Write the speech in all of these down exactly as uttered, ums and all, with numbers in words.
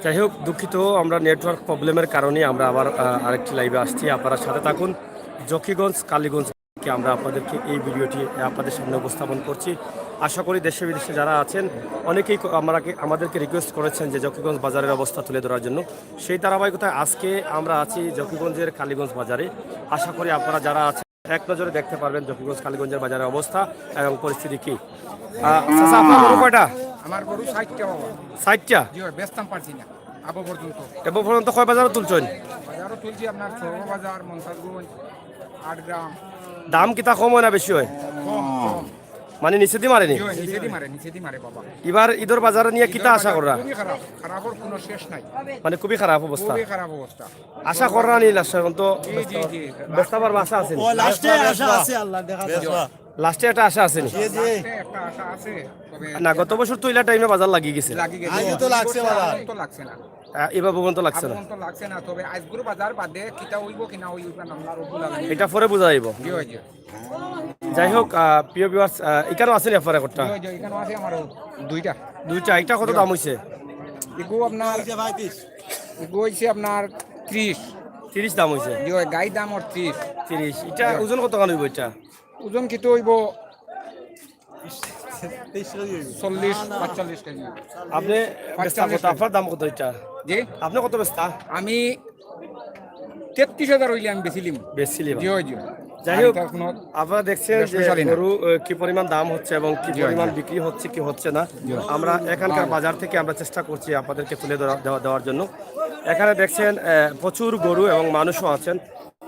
যাই হোক, দুঃখিত, আমরা নেটওয়ার্ক প্রবলেমের কারণে আমরা আবার আহ, আরেকটি লাইভে আসছি। আপনারা সাথে থাকুন। জকিগঞ্জ কালীগঞ্জ থেকে আমরা আপনাদেরকে এই ভিডিওটি আপনাদের সামনে উপস্থাপন করছি। আশা করি দেশে বিদেশে যারা আছেন, অনেকেই ক- আমাকে আমাদেরকে রিকোয়েস্ট করেছেন যে জকিগঞ্জ বাজারের অবস্থা তুলে ধরার জন্য। সেই ধারাবাহিকতায় আজকে আমরা আছি জকিগঞ্জের কালীগঞ্জ বাজারে। আশা করি আপনারা যারা আছেন এক নজরে দেখতে পারবেন জকিগঞ্জ কালীগঞ্জের বাজারের অবস্থা এবং পরিস্থিতি কি। আহ, চাচা, আপনার গরু কয়টা? আমার গরু ষাটটা, বাবা। ষাটটা? জি, বেচতাম পারছি না আবো পর্যন্ত। এবো পর্যন্ত কয় বাজারো তুলছেন? বাজারও তুলছি আপনার সৌর বাজার, মন্তাজগঞ্জ, আট গ্রাম। দাম কিতা কম হয় না বেশি হয়? কম, কম। মানে নিচেদি মারেনি? জি, নিচেদি মারে, নিচেদি মারে, বাবা। এবার ঈদর বাজারে নিয়ে কিতা আশা কররা? খুবই খারাপ, খারাপের কোনো শেষ নাই। মানে খুবই খারাপ অবস্থা। খুবই খারাপ অবস্থা। আশা কররা নি লাস্ট এখন তো? জি, জি, জি। বেচতা পারবা, আশা আছে নি? ও, লাস্টে আশা আছে, আল্লাহ দেখা যাবে। লাস্টে একটা আশা আছে নি? জি, জি। লাস্টে একটা আশা আছে, তবে না, গত বছর তো ইলা টাইমে বাজার লাগি গেছে। লাগি গেছে। আইজও তো লাগছে বাজার। তো লাগছে না। আহ, এবার পর্যন্ত লাগছে না। পর্যন্ত লাগছে না, তবে আজগুর বাজার বাদে কিতা হইব কি না হইব, এটা আল্লাহ রব্বুল আলামিন। এটা পরে বুঝা যাইব। জি, জি। যাই হোক, আহ, প্রিয় ভিউয়ার্স, এখানেও আছে নি আপনার একটা? জি, জি, এখানেও আছে আমার দুইটা। দুইটা, এটা কত দাম হইছে? এগু আপনার, এগু হইছে আপনার ত্রিশ। ত্রিশ দাম হইছে? জি, গাই দাম ওর ত্রিশ। ত্রিশ। এটা ওজন কত খান হইব এটা? ওজন কিতা হইব? চল্লিশ, পাঁচচল্লিশ কেজি। আপনি বেচতা কত? আপনার দাম কত এটা? জি? আপনি কত বেচতা? আমি তেত্রিশ হাজার হইলে আমি বেচিলিম। বেচিলিম। জি, জি। যাই হোক, আর তার কোনো আপনারা দেখছেন যে গরু, আহ, কি পরিমাণ দাম হচ্ছে এবং কি পরিমাণ বিক্রি হচ্ছে, কি হচ্ছে না। আমরা এখানকার বাজার থেকে আমরা চেষ্টা করছি আপনাদেরকে তুলে ধরা, দেওয়া, দেওয়ার জন্য। এখানে দেখছেন, আহ, প্রচুর গরু এবং মানুষও আছেন,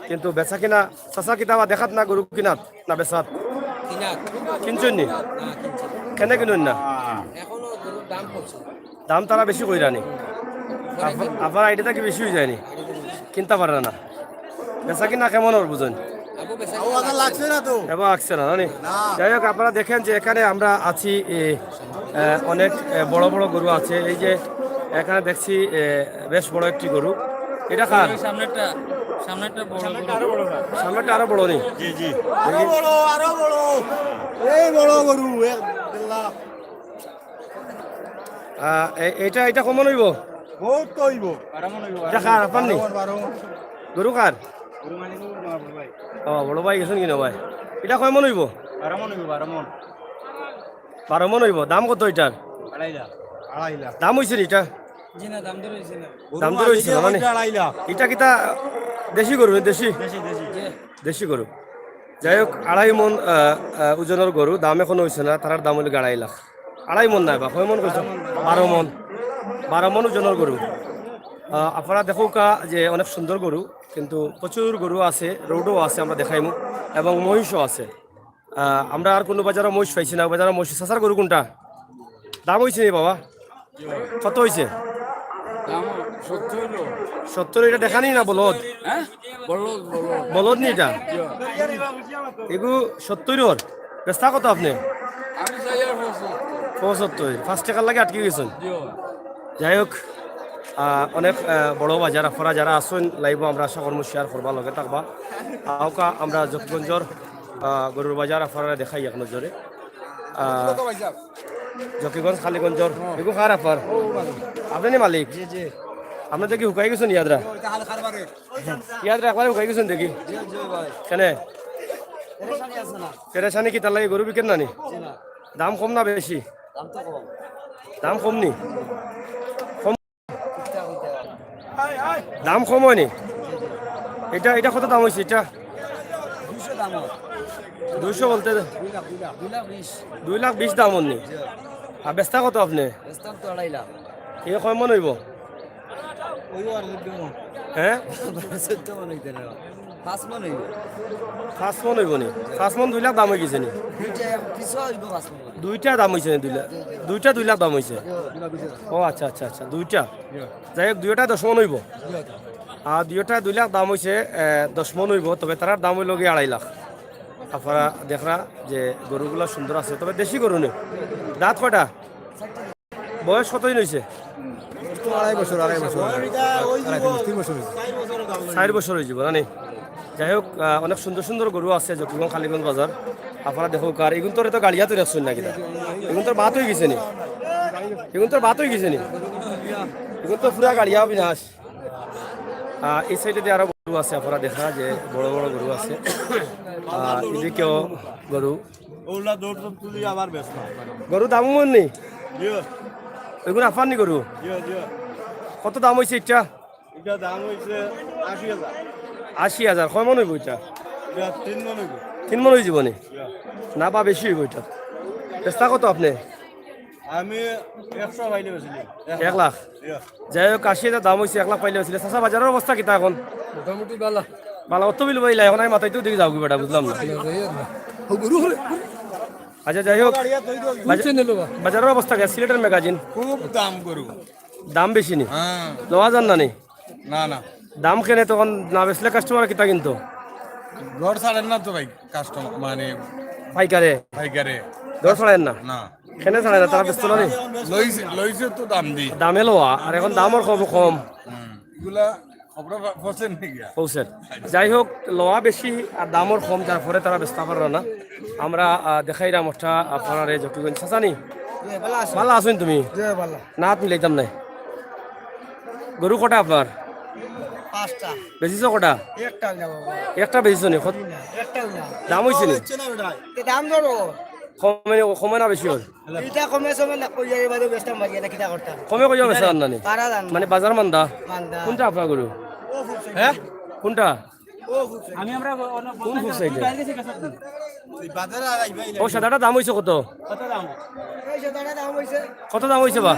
কিন্তু বেচা কিনা, চাচা কিতা বা দেখাত না গরু কিনাত না বেচাত? কিনাত। কিনছইন নি? না, কিনছি না। কেনে কিনইন না? এখনো গরুর দাম কমছে। দাম তারা বেশি কইরা নি? আপ-, আপনার আইডিয়া থাকি বেশি হয়ে যায়নি? কিনতা পাররা না। বেচা কিনা কেমন ওর বুঝইন? আবু বেচা কিনা লাগছে না তো। এবার আসছে না, না নি? না। যাই হোক, আপনারা দেখেন যে এখানে আমরা আছি, এ, এ, অনেক, এ, বড় বড় গরু আছে। এই যে এখানে দেখছি, এ, বেশ বড় একটি গরু। এটা কার? সামনেরটা, সামনেরটা বড় গরু। সামনেরটা আরো বড় নি? জি, জি। আরো বড়, আরো বড়। এই বড় গরু, এক দেড় লাখ। আহ, এ-, এটা, এটা কয় মন হইব? বহুত তো হইব। এটা কার, আপনার নি? বারো মন, বারো মন। গরু কার? গরু মালিক হইব আমার বড় ভাই। ও, বড় ভাই গেছেন কিনা ভাই? এটা কয় মন হইব? বারো মন হইব, বারো মন। বারো মন হইব। দাম কত এটার? আড়াই লাখ। আড়াই লাখ। দাম হইছে নি এটা? জি না, দাম দর হইছে না। দাম দর হইছে না, মানে? আড়াই লাখ। এটা কিতা দেশি গরু না, দেশি? দেশি, দেশি। জি। দেশি গরু। যাই হোক, আড়াই মন, আহ, আহ, ওজনের গরু, দাম এখনো হইছে না, তারার দাম হইল আড়াই লাখ। আড়াই মন নাই বা, কয় মন কইছো? বারো মন। বারো মন ওজনের গরু। আহ, আপনারা দেখউক্কা যে অনেক সুন্দর গরু, কিন্তু প্রচুর গরু আছে, রোডও আছে, আমরা দেখাইমু, এবং মহিষও আছে। আহ, আমরা আর কোনো বাজারও মহিষ পাইছি না, বাজারও মহিষ। চাচার গরু কোনটা? দাম হইছে নি বাবা? কত হইছে? দাম সত্তর হইল। সত্তর, এটা দেখানি না বলদ? হ্যাঁ? বলদ, বলদ। বলদ নি এটা? জি। এগু সত্তর ওর। বেচতা কত আপনি? আমি চাই আর পঁচাত্তর। পঁচাত্তর। পাঁচ টাকার লাগি আটকি গেছেন। জি। যাই হোক, আহ, অনেক, আহ, বড় বাজার। আপনারা যারা আছেন লাইভও, আমরা আশা করবো শেয়ার করবা, লগে থাকবা। আউক্কা আমরা জকিগঞ্জর, আহ, গরুর বাজার আপনারা দেখাই এক নজরে। আহ, জকিগঞ্জ কালীগঞ্জর, এগু কার আপনার? আপনি নি মালিক? জি, জি। আপনি দেখি হুকাই গেছেন ইয়াদরা? ইয়াদরা একবারে হুকাই গেছেন দেখি। জি, জি ভাই। কেনে? পেরেশানি আছে না? পেরেশানি কিতার লাগি, গরু বিকেন না নি? জি না। দাম কম না বেশি? দাম তো কম। দাম কম নি? কম। দাম কম হয়নি? এটা, এটা কত দাম হইছে এটা? দুইশো দাম হয়। দুইশো বলতে? দুই লাখ, দুই লাখ, দুই লাখ বিশ। দুই লাখ বিশ দাম হয়নি? জি। আর বেচতা কত আপনি? বেচতাম তো আড়াই লাখ। এ কয় মন হইব? ওই আর চোদ্দ মন। হ্যাঁ? চোদ্দ মন হইতে না। পাঁচ মন হইব। পাঁচ মন হইব নি? পাঁচ মন দুই লাখ দাম হয়ে গেছে নি? দুইটা এক পিছু হইব পাঁচ মন। দুইটা দাম হইছে নি দুই লাখ? দুইটা দুই লাখ দাম হইছে? ও আচ্ছা, আচ্ছা, আচ্ছা, দুইটা। যাই হোক, দুইটা দশ মন হইব। আর দুইটা দুই লাখ দাম হইছে, এ, দশ মন হইব, তবে তারার দাম হইল গিয়ে আড়াই লাখ। আপনারা দেখরা যে গরুগুলা সুন্দর আছে, তবে দেশি গরু নেই। দাঁত কয়টা? বয়স কতদিন হইছে? তো আড়াই বছর, আড়াই বছর। আড়াই, তিন, তিন বছর হইছে। চার বছর হয়ে যাবো, না নি? যাই হোক, আহ, অনেক সুন্দর সুন্দর গরু আছে জকিগঞ্জ কালীগঞ্জ বাজার। আপনারা দেখউক্কা, আর এগুন তোর তো গাড়িয়া তো রাখছেন না কিনা? এগুন তোর বাত হয়ে গেছে নি? এগুন তোর বাত হয়ে গেছে নি? এগুলো তো পুরা গাড়িয়া বিনাশ। আহ, এই সাইডে দিয়ে আরো গরু আছে, আপনারা দেখা যে বড় বড় গরু আছে। আহ, এদিকেও গরু। ওগুলা দৌড় দৌড় তুলি আবার বেচলাম। গরু দাম মন নেই? জিও, ওইগুলো আফার নি গরু? জিও, জিও। কত দাম হয়েছে এটা? এটা দাম হয়েছে আশি হাজার। আশি হাজার। কয় মন হইব এটা? এটা তিন মন হইব। তিন মন হয়ে যাব নি? জিও। না বা বেশি হইব এটা? চেষ্টা কত আপনি? আমি একশো পাইলে বেশি। এক লাখ। জিও। যাই হোক, আশি হাজার দাম হয়েছে, এক লাখ পাইলে বেশি। চাচা, বাজারের অবস্থা কিতা এখন? মোটামুটি বালা। বালা, অত বিল পাইলা, এখন আমি মাথায় তো দিকে যাও কি বেটা, বুঝলাম না। না, যাই আর না। ও, গরু, গরু। আচ্ছা, যাই হোক, বাজা-, বুঝছেন হলো বা? বাজারের অবস্থা কি? সিলেটের ম্যাগাজিন। খুব দাম গরু। দাম বেশি নি? হ্যাঁ। লওয়া যান না নি? না, না। দাম কেনে তখন না বেচলে কাস্টমার কিতা কিনতো? ঘর ছাড়েন না তো ভাই, কাস্টমার মানে পাইকারে? পাইকারে। ঘর ছাড়েন না? না। কেনে ছাড়ে না? তারা বেচতো না নি? লইছে, লইছে তো দাম দি। দামে লওয়া, আর এখন দামর কম কম। হুম। এগুলা খবরে পৌঁছেন নি গিয়া? পৌঁছেন। যাই হোক, লওয়া বেশি আর দামর কম, যার ফলে তারা বেচতে পারে না। আমরা, আহ, দেখাইরাম ওটা আপনারা জকিগঞ্জ। চাচা নি? জি, ভালা আছি। ভালা আছেন তুমি? জি, ভালা। না, তুমি লইতাম নাই। গরু কটা আপনার? পাঁচটা। বেচিছো কটা? একটা না বাবা। একটা বেচিছো নি? কত? একটাও না। দাম হইছে নি? হচ্ছে না বেটা। তে দাম ধরো। কমে, কমে না বেশি হয়? এটা কমে সমে না, কই যাই বাদে বেচতাম বাকি, এটা কিতা করতাম? কমে কইয়া বেচা আর না নি? পারা দাম মানে না। বাজার মান্দা? মান্দা। কোনটা আপনার গরু? ও ফুল সাইড। হ্যাঁ? কোনটা? ও ফুল সাইড। আমি আমরা কোন ফুল সাইডে? এই বাজারে আর আইবাই না। ও সাদাটা দাম হইছে কত? কত দাম? এই সাদাটা দাম হইছে কত দাম হইছে বা?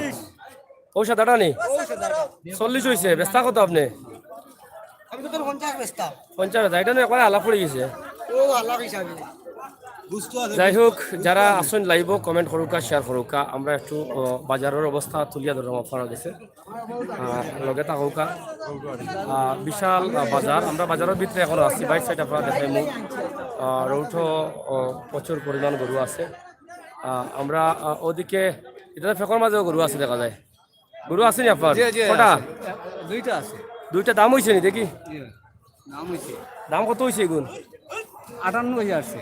ও সাদাটা নি? ও সাদাটা। চল্লিশ হইছে, বেচতা কত আপনি? আমি তো তোর পঞ্চাশ বেচতাম। পঞ্চাশ হাজার, এটা না একবারে আলাপ পড়ে গেছে। ও আলাপ হিসাবে। বুঝতে আছে। যাই হোক, যারা আসুন লাইভও কমেন্ট করুকা, শেয়ার করুকা, আমরা একটু, ও, বাজারের অবস্থা তুলিয়া ধরলাম আপনারা গেছে। আহ, লগে থাকুকা। আহ, বিশাল, আহ, বাজার, আমরা বাজারের ভিতরে এখনো আছি, বাইর সাইড আপনারা দেখাইমু। আহ, রৌঠো, ও, প্রচুর পরিমাণ গরু আছে। আহ, আমরা, আহ, ওদিকে, এটা তো ফেকর মাঝেও গরু আছে দেখা যায়। গরু আছে নি আপনার? জি, জি, কটা? আছে। দুইটা আছে। দুইটা দাম হইছে নি দেখি? জি, দাম হইছে। দাম কত হইছে এগুন? আটান্ন হাজার আছে।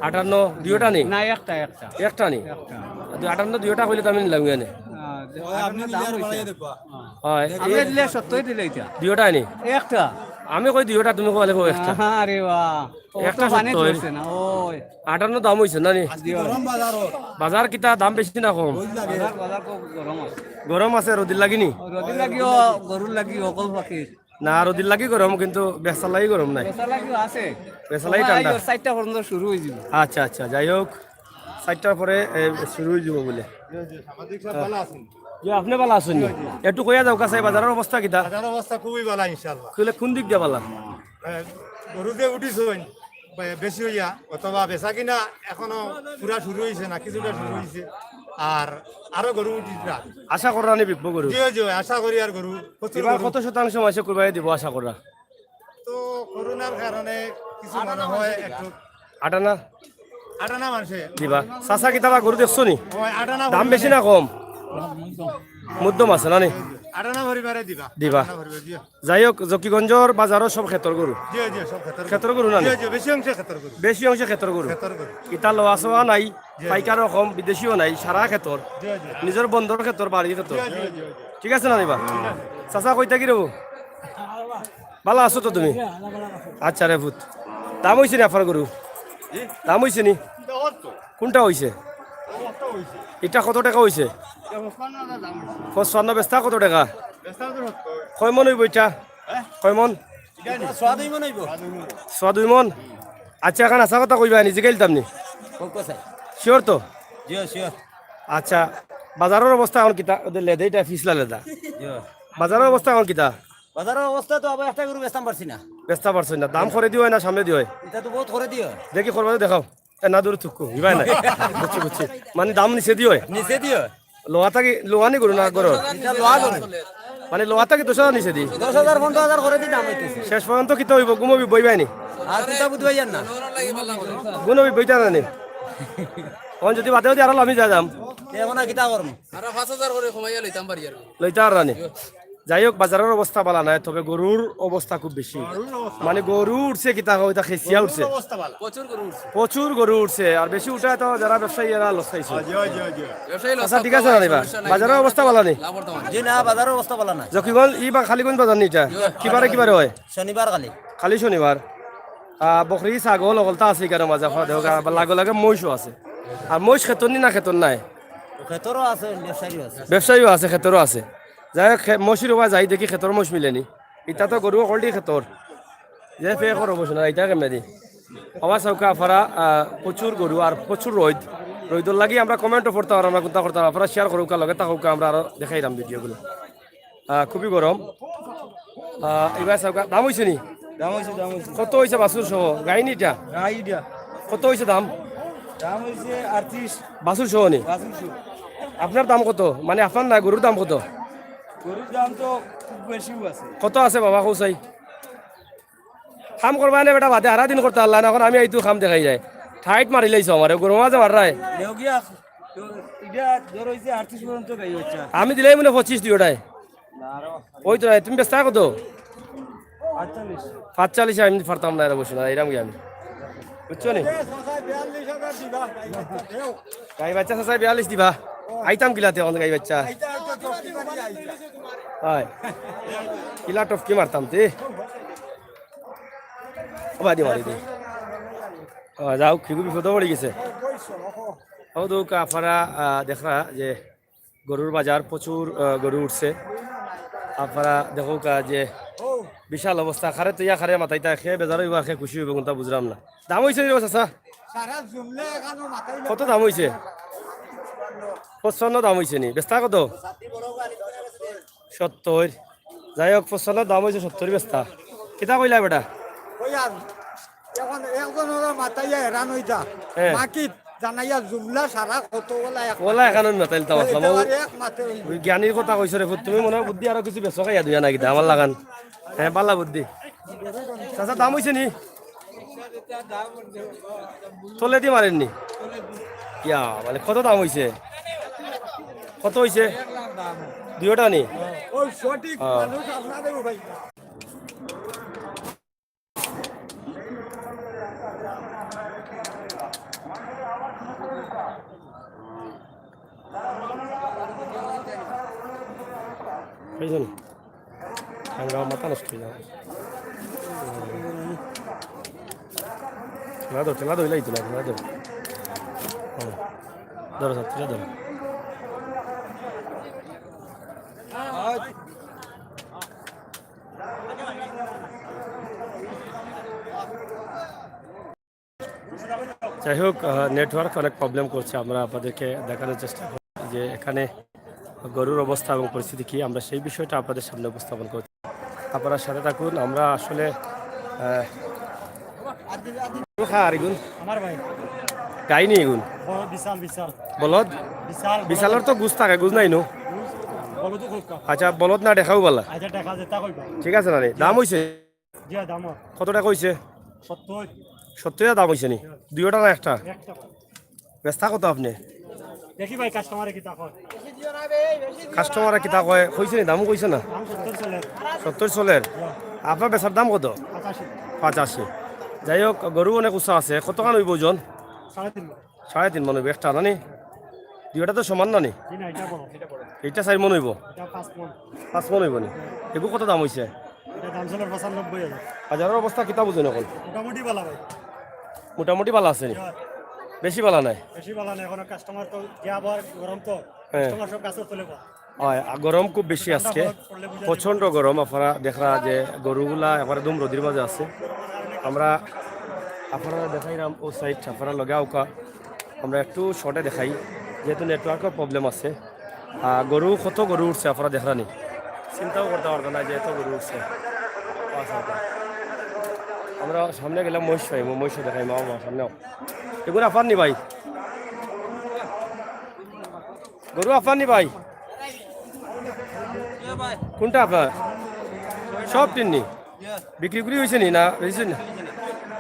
আটান্ন, দুইটা নি? না, একটা, একটা। একটা নি? একটা। দুই, আটান্ন দুইটা কইলে তো আমি নিলাম এখানে। আহ, আটান্ন দাম হইছে। হয়। আপনি দিলে সত্তর দিলে এটা। দুইটা নি? একটা। আমি কই দুইটা, তুমি কইলে কই একটা। আরে বাহ। ও একটা তো বানিয়ে সত্তর। ধরছে না, ওই। আটান্ন দাম হইছে না নি? আজকে গরম বাজার ওর। বাজার কিতা দাম বেশি না কম? রোদ লাগে। বাজার, বাজার খুব গরম আছে। গরম আছে, রোদির লাগি নি? রোদির লাগিও, গরুর লাগি, অকল পাখির। না, রোদির লাগি গরম, কিন্তু বেচার লাগি গরম নাই। বেচার লাগিও আছে। বেচার লাগি ঠান্ডা। চারটা পর্যন্ত শুরু হয়ে যাবে। আচ্ছা, আচ্ছা, যাই হোক, চারটার পরে, এ, শুরু হয়ে যাবো বলে। জি, জি, সাংবাদিক সাহেব ভালো আছেন? জি, আপনি ভালো আছেন নি? একটু কইয়া যাও কাছে, বাজারের অবস্থা কিতা? বাজারের অবস্থা খুবই ভালো, ইনশাআল্লাহ। তাহলে কোন দিক দিয়ে ভালো? এ, গরু যে উঠিছইন, বে-, বেশি হইয়া, অথবা বেচা কিনা এখনো পুরা শুরু হইছে না, কিছুটা শুরু হইছে, আর আরো গরু উঠিছে না। আশা করা নি বিকবো গরু? জি, জি, আশা করি আর গরু, প্রচুর এবার গরু। কত শতাংশ মাসে কুরবানি দিব আশা করা? তো করোনার কারণে কিছু মনে হয় একটু আটানা? আটানা মানষে। দিবা। চাচা কিতা বা গরু দেখছো নি? ওই আটানা দাম বেশি না কম? মধ্যম আছে না নি? আটানা পরিবারে দিবা। দিবা। আটানা পরিবারে, জি। যাই হোক, জকিগঞ্জর বাজারও সব খেতর গরু। জি, জি, সব খেতর গরু। খেতর গরু না নি? জি, জি, বেশি অংশে খেতর গরু। বেশি অংশে খেতর গরু। খেতর গরু। ইতা লওয়া সওয়া নাই, জি, জি। পাইকারও কম, বিদেশিও নাই, সারা খেতর। জি, জি। নিজর বন্দর খেতর, বাড়ির খেতর। জি, জি, জি, জি। ঠিক আছে না নি বা? চাচা কইতা কি রবো? ভালা আছো তো তুমি? আচ্ছা রে পুত, দাম হইছে নি আপনার গরু? দাম হইছে নি? কোনটা হইছে? এটা কত টাকা হইছে? পঁচপান্ন বেচতা কত টাকা? কয় মন হইব এটা? কয় মন? সোয়া দুই মন হইব। সোয়া দুই মন? আচ্ছা, এখন আশা কথা কইবা নি, জিগাইলতাম নি? শিওর তো? জি, শিওর। আচ্ছা, বাজারের অবস্থা এখন কিতা? ওদের লেদে এটা ফিসলা লেদা। জি। বাজারের অবস্থা এখন কিতা? বাজারের অবস্থা তো আবার একটা গরু বেচতাম পারছি না। বেচতা পারছো না? দাম করে দিও না সামনে দিও? এটা তো বহুত করে দিও। দেখি করবা তো দেখাও। এ না দূরে থুকু, ইবাই নাই। বুঝছি, বুঝছি। মানে দাম নিচে দিও? নিচে দিও। লোয়া থাকি, লোয়া নি গরু না গরু? এটা লোয়া গরু। মানে লোয়া থাকি দশ হাজার নিচে দি? দশ হাজার, পনেরো হাজার করে দি দাম হইতেছে। শেষ পর্যন্ত কিতা হইব? গুমবি বইবাই নি? আর কিতা বুঝবাই আর না। গুমবি বইতা না নি? অন যদি বাদে যদি আরো লামি যা দাম। এখন আর কিতা করবো? আমরা পাঁচ হাজার করে কমাইয়া লইতাম পারি আর। লইতা আর রানি। যাই হোক, বাজারর অবস্থা ভালা নায়, তবে গরুর অবস্থা খুব বেশি। মানে গরু উঠছে, কিতা কয়, ইটা খেছিয়া উঠছে। প্রচুর গরু উঠছে। প্রচুর গরু উঠছে, আর বেশি উঠায় তো যারা ব্যবসায়ী এরা লস খাইছে। ব্যবসায়ী লস আচ্ছা, ঠিক আছে না, এবার বাজারর অবস্থা ভালা নি? জি না, বাজারর অবস্থা ভালা না। জকিগঞ্জ ই বা খালিগঞ্জ বাজার নি ইটা? কিবারে কিবারে অয়? শনিবার খালি। খালি শনিবার। আহ, বকরি, ছাগল, অকলতা আছে ইখানর মাঝে, আপনারা দেখো, আবার লাগে লাগে মহিষও আছে। আর মহিষ খেতর নি না খেতর নায়? খেতরও আছে, ব্যবসায়ীও আছে। ব্যবসায়ীও আছে, খেতরও আছে। যাই হোক, খে-, মহিষর ওবা যাই দেখি খেতর মহিষ মিলে নি। ইটা তো গরু অকলটি খেতর। যে পে করো বসে না, ইটা কেমনে দি? আবার চাউক্কা আফারা, আহ, প্রচুর গরু আর প্রচুর রইদ। রইদর লাগি আমরা comment-ও পড়তাম আর আমরা কুন্তা করতাম। আফারা share করউক্কা, লগে থাকউক্কা, আমরা আরো দেখাইরাম video গুলা। আহ, খুবই গরম। আহ, ইবার চাউক্কা, দাম অইছে নি? দাম অইছে, দাম অইছে। কত অইছে বাছুর সহ? গাই নি ইটা? গাই ইটা। কত অইছে দাম? দাম অইছে আটত্রিশ। বাছুর সহ নি? বাছুর সহ। আপনার দাম কত? মানে আপনার না, গরুর দাম কত? গরুর দাম তো খুব বেশিও আছে। কত আছে বাবা, কও চাই? কাম করবা নে বেটা, বাদে হারা দিন করতা পারলা না, অখন আমি আইতু কাম দেখাই যায়। টাইট মারিলাইছো আমারে, গরু মাঝে মাররায়। নেওগিয়া, ইটা দর অইছে আটত্রিশ পর্যন্ত গাই বাচ্চা। আমি দিলাই মনে পঁচিশ দুইটায়। না, আরো ওই তো নাই, তুমি বেচতা কত? আটচল্লিশ। পাঁচচল্লিশ আমি পারতাম না, এরা বসে না, এরাম কি আমি। বুঝছো নি? গাই বাচ্চা চাচা বিয়াল্লিশ দিবা। আইতাম কিলাতে অখন গাই বাচ্চা। হয়। কিলা টপকি মারতাম তে। ও বাদি মারি দি। ও যাও, কিগু বিপদ পড়ি গেছে। ও দৌকা আফারা, আহ, দেখরা যে গরুর বাজার, প্রচুর, আহ, গরু উঠছে। আফারা দেখউক্কা যে বিশাল অবস্থা, খারে তো ইয়া খারে মাতাইতা, খে বেজার অইবা, খে খুশি অইবা, কুন্তা বুঝরাম না। দাম অইছে নি রে চাচা? কত দাম অইছে? পঁচপান্ন দাম অইছে নি? বেচতা কত? সত্তইর। যাই হোক, পঁচপান্ন দাম অইছে, সত্তইর বেচতা। কিতা কইলা বেটা? কইয়ার, অখন একজন ওরা মাতাইয়া হেরান অইতা। হ্যাঁ। বাকি জানাইয়া জুমলা সারা কত ওলা এক ওলা এখানো মাতাইল তো আসলাম। এটা আর এক মাতে অইল। ওই জ্ঞানীর কথা কইছো রে পুত, তুমি মনে অয় বুদ্ধি আরো কিছু বেচো খাইয়া দুইয়া নাকি? আমার লাখান। হ্যাঁ, বালা বুদ্ধি। চাচা, দাম অইছে নি? তলেদি মারেন নি? ইয়া, মানে কত দাম অইছে? কত অইছে? দুইটা নি? ওই সঠিক হ্যাঁ। মানুষ আপনাদের ভাই। বুঝলেন? ঠান্ডা মাথা নষ্ট হয়ে যাবে। ঠেলা ধর, ঠেলা ধর, ইলাই তো না, ঠেলা ধর। হুম। ধরো, স্যার, ঠেলা ধরো। যাই হোক, আহ, নেটওয়ার্ক অনেক প্রবলেম করছে, আমরা আপনাদেরকে দেখানোর চেষ্টা করি যে এখানে গরুর অবস্থা এবং পরিস্থিতি কি, আমরা সেই বিষয়টা আপনাদের সামনে উপস্থাপন করছি। আপনারা সাথে থাকুন। আমরা আসলে, আহ, খা আর এগুন? আমার ভাই, গাই নি এগুন? বড় বিশাল, বিশাল, বলদ? বিশাল। বিশালর তো গুছ থাকে, গুছ নাই নো? বড় তো খুব কম। আচ্ছা, বলদ না দেখাও বালা? আচ্ছা, দেখা যায়, তা কইবা। ঠিক আছে না রে? দাম হইছে? জি, দাম হয়। কত টাকা হইছে? সত্তর। সত্তর টাকা দাম হইছে নি? দুইটা না একটা? একটা। বেচতা কত আপনি? দেখি ভাই, কাস্টমারে কিতা কয়। কাস্টমারে কিতা কয়? কইছে নি? দামও কইছে না? দাম সত্তর চলে। সত্তর চলের? আপনার বেচার দাম কত? পঁচাশি। পঁচাশি। যাই হোক, গরু অনেক উঁচা আছে। কতখান হইব ওজন? সাড়ে তিন মণ। সাড়ে তিন মণ হইব একটা, না নি? দুইটা তো সমান না নি? জি না, এটা বড়। এইটা চার মণ হইব? এটা পাঁচ মণ। পাঁচ মণ হইব নি? এগু কত দাম হইছে? এটা দাম চলে পঁচানব্বই হাজার। বাজারর অবস্থা কিতা বুঝইন অখন? মোটামুটি ভালা ভাই। মোটামুটি ভালা আছে নি? বেশি ভালা নাই? বেশি ভালা নাই, এখনো কাস্টমার তো যে আবার গরম তো, হ্যাঁ। কাস্টমার সব গাছে তুলে পড়ে। হয়, আর গরম খুব বেশি আজকে, প্রচণ্ড গরম। আপনারা দেখরা যে গরুগুলা একবারে দুম রোদির মাঝে আছে। আমরা, আপনারা দেখাইরাম ও সাইড, আপনারা লগে আউক্কা, আমরা একটু শর্টে দেখাই, যেহেতু নেটওয়ার্কর প্রবলেম আছে। আর গরু, কত গরু উঠছে আপনারা দেখরা নি, চিন্তাও করতা পারতা না যে এত গরু উঠছে। আমরা সামনে গেলাম মহিষ পাই, মহিষ দেখাই, মা, মা, সামনে আও। এগুন আপনার নি ভাই? গরু আপনার নি ভাই? কোনটা আপনার? সব তিন নি? বিক্রি করি হইছে নি না বেশি না?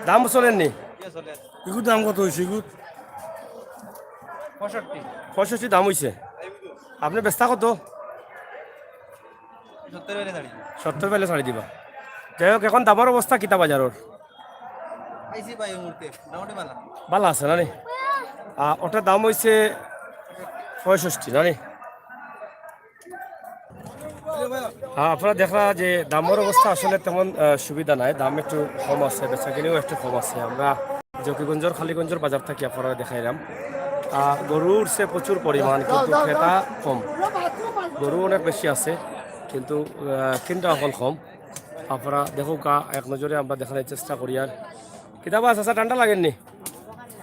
দাম চলের নি? এগুর দাম কত হইছে এগুর? পঁয়ষট্টি দাম হইছে। আপনি বেচতা কত? সত্তর পাইলে ছাড়ি দিবা। যাই হোক, এখন দামর অবস্থা কিতা বাজারর? আইছি ভাই, এই মুহূর্তে মোটামুটি ভালা। ভালা আছে না নি? আহ, ওটার দাম হইছে পঁয়ষট্টি না নি? হ্যাঁ, আপনারা দেখরা যে দামর অবস্থা আসলে তেমন, আহ, সুবিধা নাই, দাম একটু কম আছে, বেচা কিনিও একটু কম আছে। আমরা জকিগঞ্জর, কালীগঞ্জর বাজার থাকি আপনারা দেখাইলাম। আহ, গরু উঠছে প্রচুর পরিমাণ, কিন্তু ক্রেতা কম। গরু অনেক বেশি আছে, কিন্তু, আহ, কিনরা অকল কম। আপনারা দেখউক্কা, এক নজরে আমরা দেখানোর চেষ্টা করি। আর কিতা বা চাচা, ঠান্ডা লাগের নি?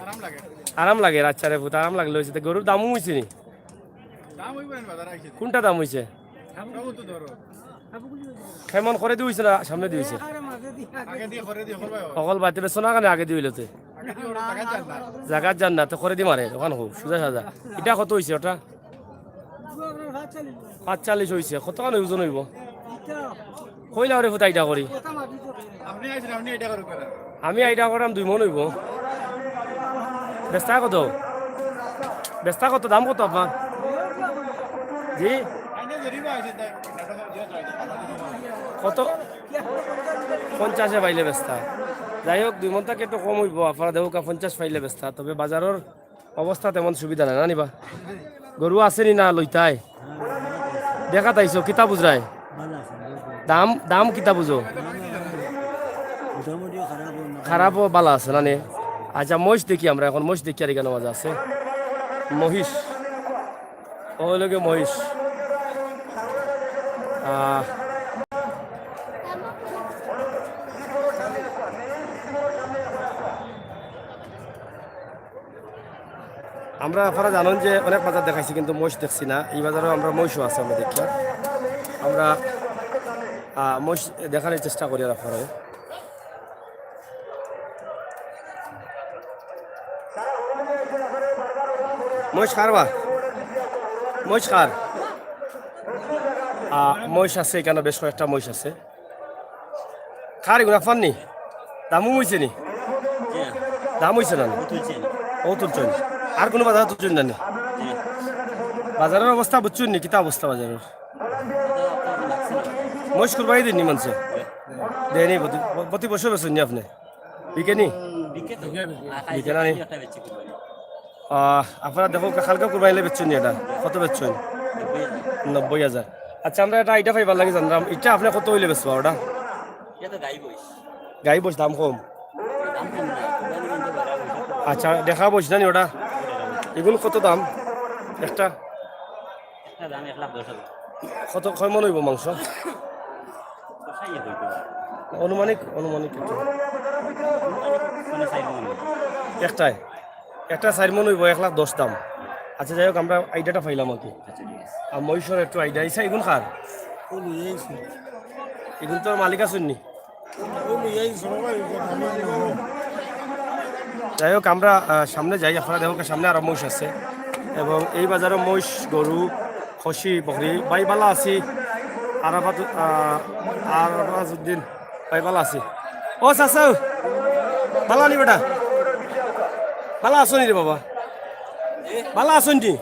আরাম লাগে। আরাম লাগে, আচ্ছা রে পুত, আরাম লাগলে হইছে। তে গরুর দামও হইছে নি? দাম হইব না, বাজার আইছে। কোনটা দাম হইছে? সবও তো ধরো। কেমন করে দি হইছে না সামনে দি হইছে? আগে দিয়ে করে দিয়ে হল ভাই। হকল বাড়িতে বেচো না কেনে আগে দি হইলে তে? আগে দিয়ে হলো, জায়গা যান না। জাগাত যান না, তো করে দি মারে, ওখান হোক, সুজা সাজা। এটা কত হইছে ওটা? পাঁচচল্লিশ হইছে। কতখান ওজন হইব? কইলা ওরে ফুতা এটা করি। আপনি আইছেন, আপনি এটা করুন কেন? আমি এটা করাম দুই মন হইব। বেচতা কত? বেচতা কত? দাম কত আপনার? জি? আইনে যদি বা আইছেন, তাই কত? পঞ্চাশে পাইলে বেচতা। যাই হোক, দুই মন থাকি একটু কম হইব। আপনারা দেখউক্কা, পঞ্চাশ পাইলে বেচতা। তবে বাজারর অবস্থা তেমন সুবিধা নাই, না নিবা? গরু আছে নি না লইতায়? দেখাত আইছো, কিতা বুঝরায়? ভালা আছে, ভালা আছে। দাম, দাম কিতা বুঝো? মোটামুটি খারাপ না। খারাপও ভালা আছে না নি? আচ্ছা, মহিষ দেখি আমরা এখন, মহিষ দেখি আর এখানে মজা আছে। মহিষ। ও লগে মহিষ। আহ, আমরা আপনারা জানেন যে অনেক বাজার দেখাইছি, কিন্তু মহিষ দেখছি না। এই বাজারও আমরা মহিষও আছে, আমরা দেখি। আমরা, আহ, মহিষ দেখানোর চেষ্টা করি আর আপনারা। মহিষ কার বা? মহিষ কার? আহ, মহিষ আছে এখানে, বেশ কয়েকটা মহিষ আছে। কার এগুলা পাননি? দামও হইছে নি? জি না। দাম হইছে না নি? ও তুলছে না। ও তুলছইন। আর কোনো বাজার তুলছইন না নি? জি। বাজারর অবস্থা বুঝছইন নি? কিতা অবস্থা বাজারর? বাজার আপনার লাগছে না। মহিষ কুরবানি দিননি মানষে? জি। দেয়নি, প্রতি, প্রতি বছর বেচইন নি আপনে? বিকেনি? বিকে তো। বিকে না নি? একটা বেচছি কুরবানি। আহ, আপনারা দেখউক্কা, কালকে কুরবানি অইলে বেচছইন নি এটা? কত বেচছইন? নব্বই হাজার। নব্বই হাজার। আচ্ছা, আমরা এটা, এটা পাইবার লাগি জানলাম, এটা আপনে কত হইলে বেচবা ওটা? এটা তো গাই বইস। গাই বইস দাম কম? দাম কম না, কুরবানি কিন্তু বাড়া বইস। আচ্ছা, দেখা বইস না নি ওটা? এগুন কত দাম একটা? একটা দাম এক লাখ দশ হাজার। কত, কয় মন হইব মাংস? কষাই হইতে পারে। আনুমানিক, আনুমানিক কত? আনুমানিক মানে চার মন হইব। একটায়? একটা চার মন হইব, এক লাখ দশ দাম। আচ্ছা, যাই হোক, আমরা আইডিয়াটা পাইলাম আর কি। আচ্ছা, ঠিক আছে। আর মহিষর একটু আইডিয়া, ইসা এগুন কার? ও লইয়া আইছে। এগুন তো মালিক আছইন নি? ও লইয়া আইছে, সবাই কথা বলে। যাই হোক, আমরা, আহ, সামনে যাই, আপনারা দেখউক্কা সামনে আরো মহিষ আছে। এবং এই বাজারো মহিষ, গরু, খসি, বকরি। ভাই ভালা আছি। আরাফাত, আহ, আরাফাত উদ্দিন। ভাই, ভালা আছি। ও চাচা, ভালা নি বেটা? ভালা আছো নি রে বাবা? ভালা আছো নি?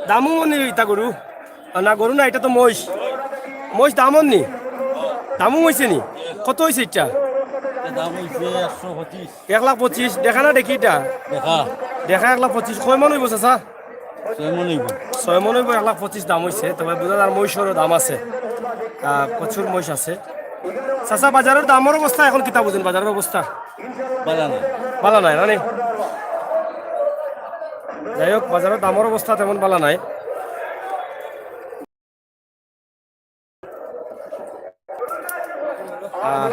দামও নি ইটা গরু? আ, না, গরু না, এটা তো মহিষ। মহিষ দামও নি? দামও হইছে নি? কত হইছে এটা? এটা দাম হইছে একশো পঁচিশ। এক লাখ পঁচিশ, দেখা না দেখি এটা? দেখা। দেখা এক লাখ পঁচিশ, কয় মন হইব চাচা? ছয় মন হইব। ছয় মন হইব, এক লাখ পঁচিশ দাম হইছে, তবে বুঝা যার মহিষরও দাম আছে, আহ, প্রচুর মহিষ আছে। চাচা, বাজারর দামর অবস্থা এখন কিতা বুঝইন, বাজারর অবস্থা? ভালা না। ভালা নাই, না নি? যাই হোক, বাজারর দামর অবস্থা তেমন ভালা নাই। আহ,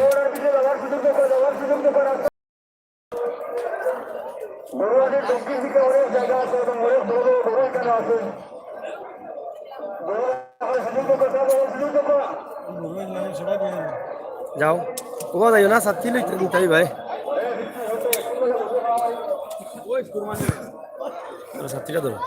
যাও। ও যাইও না, ছাতি লইতে নিতাই ভাই। ছাতিটা ধরো।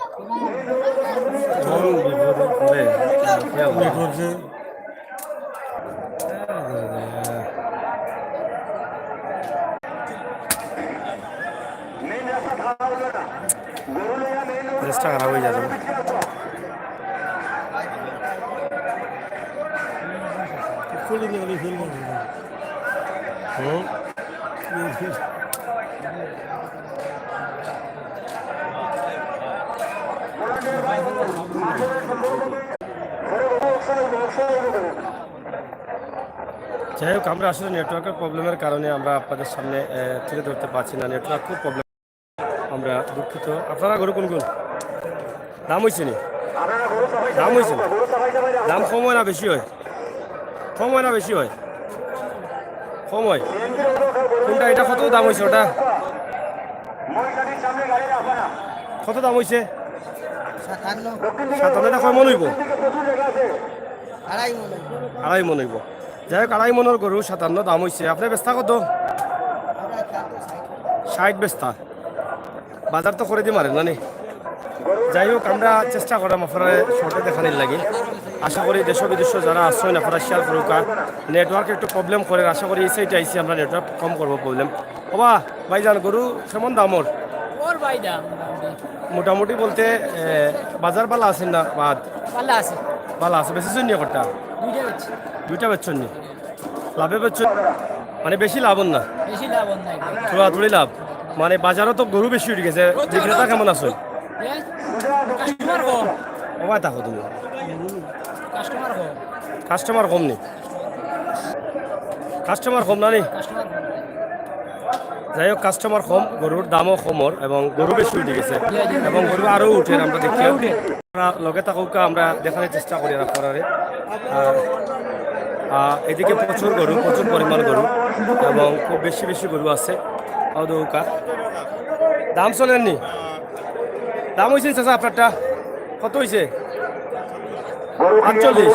চেষ্টা খারাপ হয়ে যাবে। হুম। যাই হোক, আমরা আসলে নেটওয়ার্কের প্রবলেমের কারণে আমরা আপনাদের সামনে আহ, তুলে ধরতে পারছি না। নেটওয়ার্ক খুব প্রবলেম। আমরা দুঃখিত। আপনারা গরু কোন কোন? দাম হইছে নি? দাম হইছে নি? দাম কম হয় না বেশি হয়? কম হয় না বেশি হয়? কম হয়। কোনটা, এটা কত দাম হইছে ওটা? কত দাম হইছে? সাতান্ন। সাতান্ন, এটা কয় মন হইব? আড়াই মন হইব। আড়াই মন হইব। যাই হোক, আড়াই মনের গরু সাতান্ন দাম হইছে। আপনার বেচতা কত? ষাট বেচতা। বাজার তো করে দি মারেন না নি? যাই হোক, আমরা চেষ্টা করলাম আপনারা শর্টে দেখানির লাগি। আশা করি দেশ বিদেশ যারা আছেন আপনারা শেয়ার করুকা। নেটওয়ার্ক একটু প্রবলেম করে, আশা করি এই সাইডে আইছি আমরা নেটওয়ার্ক কম করবো প্রবলেম। ওবা ভাইজান, গরু কেমন দাম ওর? ওর ভাই দাম মোটামুটি। মোটামুটি বলতে এ, বাজার ভালা আছে না বাদ? ভালা আছে। ভালা আছে, বেশি জন্য করতা? দুইটা বেচছি। দুইটা বেচছেন নি? লাভে বেচছেন? মানে বেশি লাভ না? বেশি লাভ না একদম। থুড়াথুড়ি লাভ। মানে বাজারও তো গরু বেশি উঠে গেছে, বিক্রেতা কেমন আছে? এ? কাস্টমার কম। ওবা থাকো তুমি। কাস্টমার কম। কাস্টমার কম নি? কাস্টমার কম না নি? কাস্টমার কম। যাই হোক, কাস্টমার কম, গরুর দামও কমর এবং গরু বেশি উঠে গেছে এবং গরু আরও উঠের আমরা দেখি। আপনারা লগে থাকুকা, আমরা দেখানোর চেষ্টা করি আর আপনারারে। আর, আহ, এদিকে প্রচুর গরু, প্রচুর পরিমাণ গরু এবং খুব বেশি বেশি গরু আছে। আও দেখুকা। দাম চলেননি? দাম হইছে চাচা আপনারটা? কত হইছে? আটচল্লিশ।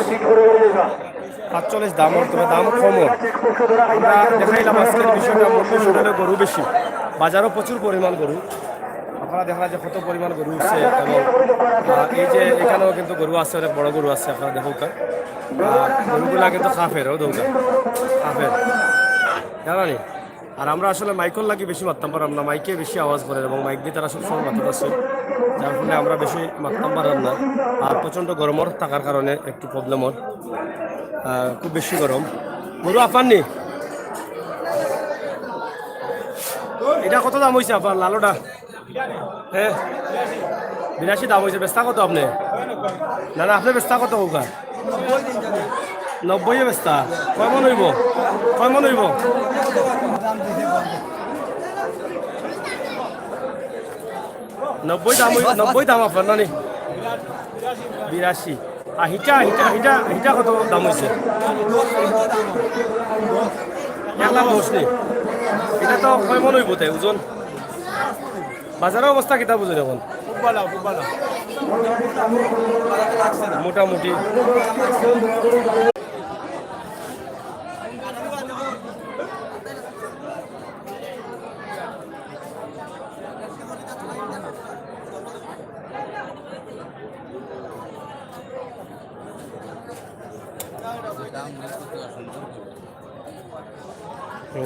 আটচল্লিশ দাম ওর, তবে দাম কম ওর। আমরা দেখাইলাম আজকের বিষয়টা, মূল বিষয়টা হলো গরু বেশি, বাজারও প্রচুর পরিমাণ গরু। আপনারা দেখা যায় কত পরিমাণ গরু উঠছে এবং, আহ, এই যে এখানেও কিন্তু গরু আছে, অনেক বড় গরু আছে, আপনারা দেখুকা। আহ, গরুগুলা কিন্তু খাফের, ও দেখুকা, খাফের, জানা নি? আর আমরা আসলে মাইকর লাগি বেশি মাততাম পারলাম না, মাইকে বেশি আওয়াজ করে এবং মাইক দিয়ে তারা সবসময় মাথাত আছে, যার ফলে আমরা বেশি মাততাম পারলাম না। আর প্রচণ্ড গরমর থাকার কারণে একটু প্রবলেম হয়, আহ, খুব বেশি গরম। গরু আফার নি? এটা কত দাম হইছে আফার লালোটা? হ্যাঁ, বিরাশি দাম হইছে। বেচতা কত আপনি? না, না, আপনি বেচতা কত কউকা? নব্বই বেচতা। কয় মন হইব? কয় মন হইব? নব্বই দাম হই-, নব্বই দাম আপনার না নি? বিরাশি। আর হিটা, হিটা, হিটা, হিটা কত দাম হইছে? এক লাখ দশ নি। এটা তো কয় মন হইব তাই ওজন? বাজারের অবস্থা কিতা বুঝুন এখন? খুব ভালো, খুব ভালো। মোটামুটি।